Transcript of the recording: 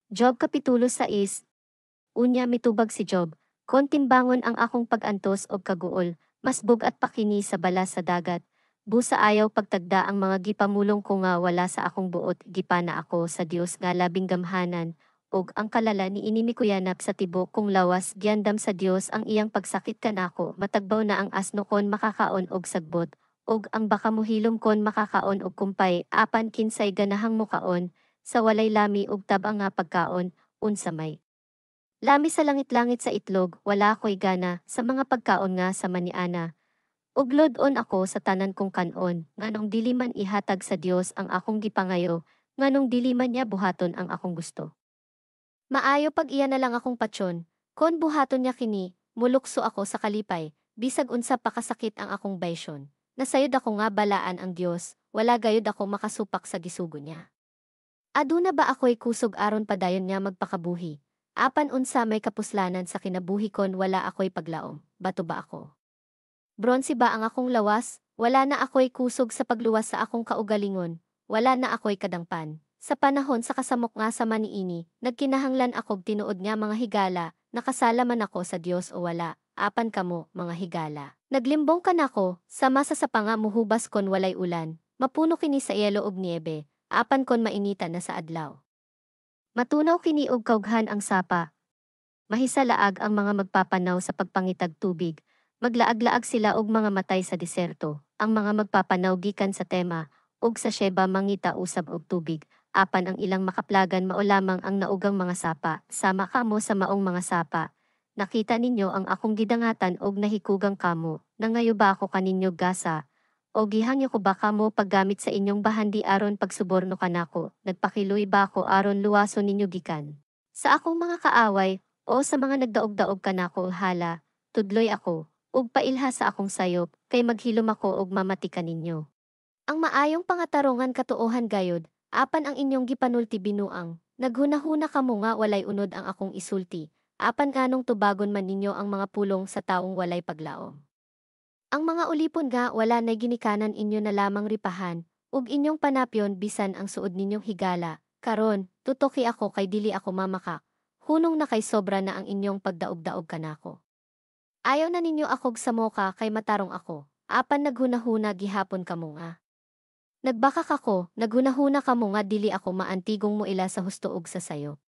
Job Kapitulo 6. Unya mitubag si Job, "Kon timbangon ang akong pag-antos og kaguol, mas bug-at pa kini sa balas sa dagat. Busa ayaw pagtagda ang mga gipamulong ko nga wala sa akong buot. Gipana ako sa Dios nga labing gamhanan, ug ang kalala niini mikuyanap sa tibuok kong lawas. Giandam sa Dios ang iyang pagsakit kanako. Matagbaw na ang asno kon makakaon og sagbot, ug ang baka mohilom kon makakaon og kumpay, apan kinsay ganahang mokaon sa walay lami ug tab-ang nga pagkaon? Unsa may lami sa langit-langit sa itlog? Wala ako'y gana sa mga pagkaon nga sama niana. Ug lud-on ako sa tanan kong kan-on. Nganong dili man ihatag sa Dios ang akong gipangayo? Nganong dili man niya buhaton ang akong gusto? Maayo pag iya na lang akong patyon. Kon buhaton niya kini, mulukso ako sa kalipay, bisag unsa pa kasakit ang akong basyon. Nasayod ako nga balaan ang Dios, wala gayud ako makasupak sa gisugo niya. Aduna ba ako'y kusog aron padayon nga magpakabuhi? Apan unsa may kapuslanan sa kinabuhi kon wala ako'y paglaom? Bato ba ako? Bronse ba ang akong lawas? Wala na ako'y kusog sa pagluwas sa akong kaugalingon, wala na ako'y kadangpan. Sa panahon sa kasamok nga sama niini, nagkinahanglan akog tinuod nga mga higala, nakasala man ako sa Dios o wala, apan kamo, mga higala, naglimbong kanako, sama sa sapa nga muhubas kon walay ulan. Mapuno kini sa yelo ug niebe, apan kon mainita na sa adlaw, matunaw kini og kaughan ang sapa. Mahisalaag ang mga magpapanaw sa pagpangitag tubig, maglaag-laag sila og mga matay sa diserto, ang mga magpapanaw gikan sa Tema, ug sa Sheba mangita usab og tubig, apan ang ilang makaplagan mao lamang ang naugang mga sapa. Sama kamo sa maong mga sapa. Nakita ninyo ang akong gidangatan og nahikugang kamo. Nangayo ba ako kaninyo gasa? O gihangyo ko ba kamo paggamit sa inyong bahandi aron pagsuborno kanako? Nagpakiluoy ba ako aron luwason ninyo gikan sa akong mga kaaway o sa mga nagdaog-daog kanako? Hala, tudloy ako, ug pailha sa akong sayop, kay maghilom ako og mamati kaninyo. Ang maayong pangatarongan katuohan gayud, apan ang inyong gipanulti binuang. Naghunahuna kamo nga walay unod ang akong isulti, apan nganong tubagon man ninyo ang mga pulong sa tawong walay paglaom? Ang mga ulipon nga wala nay ginikanan inyo na lamang ripahan, ug inyong panapyon bisan ang suod ninyong higala. Karon, tutoki ako kay dili ako mamakak. Hunong na kay sobra na ang inyong pagdaog-daog kanako. Ayaw na ninyo akog samoka kay matarong ako, apan naghunahuna gihapon kamo nga nagbakak ako. Naghunahuna kamo nga dili ako maantigong moila sa husto ug sa sayop.